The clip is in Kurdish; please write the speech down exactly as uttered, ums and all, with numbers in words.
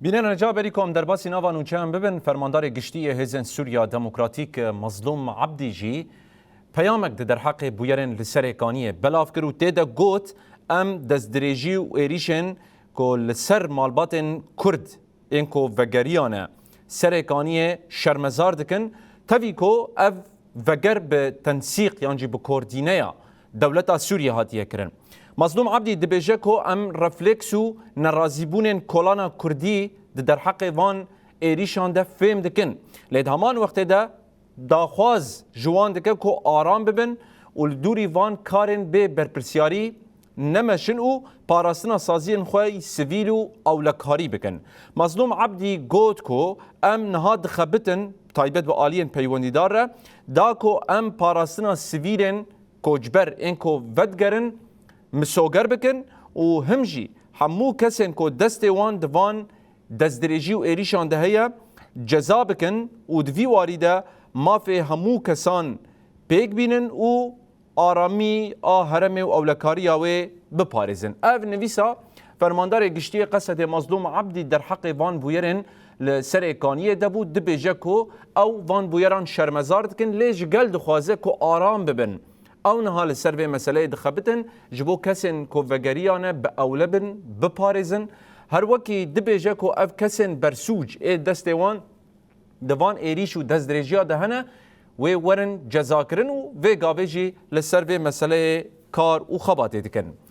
Bînerên ca berî ku em derbasî nava nûçeyan bibin, Fermandarê Giştî yê Hêzên Sûriya Demokratîk Mazlûm Abdî jî peyamek di derheqê bûyerên li Serê Kaniyê belav kir û tê de got, em destdirêjî û êrîşên ku li ser malbatên Kurd ên ku vegeriyane Serê Kaniyê şermezar dikin, tevî ku ev veger bi tensîq yan jî bi koordîneya dewleta Sûriyê hatiye kirin. Mazlûm Abdî dibêje ku em refleks û nerazîbûnên kolana Kurdî di derheqê van êrîşan de fêm dikin. Lê di heman wextê de daxwaz ji wan dike ku aram bibin û li dûrî van karên bê berpirsyarî nemeşin û parastina saziyên xwe yî sivîl û ewlekarî bikin. Mazlûm Abdî got ku em niha dixebitin, taybet bi aliyên peywendîdar re, da ku em parastina sivîlên koçber ên ku vedigerin misoger bikin û him jî hemû kesên ku destê wan di van destdirêjî û êrîşan de heye ceza bikin û di vî warî de mafê hemû kesan pêk bînin û aramî a herêmê û ewlekariya wê biparêzin. Ev nivîsa Fermandarê Giştî yê Qesedê Mazlûm Abdî derheqê van bûyerên li Serê Kaniyê de bû, dibêje ku ew van bûyeran şermezar dikin, lê ji gel dixwaze ku aram bibin. Ew niha li ser vê meseleyê dixebitin, ji bo kesên ku vegeriyane bi ewle bin, biparêzin. Her wekî dibêje ku ev kesên bersûc ê destê wan di van êrîş û destdirêjiya de hene, wê werin cezakirin û vê gavê jî li ser vê meseleyê kar û xebatê dikin.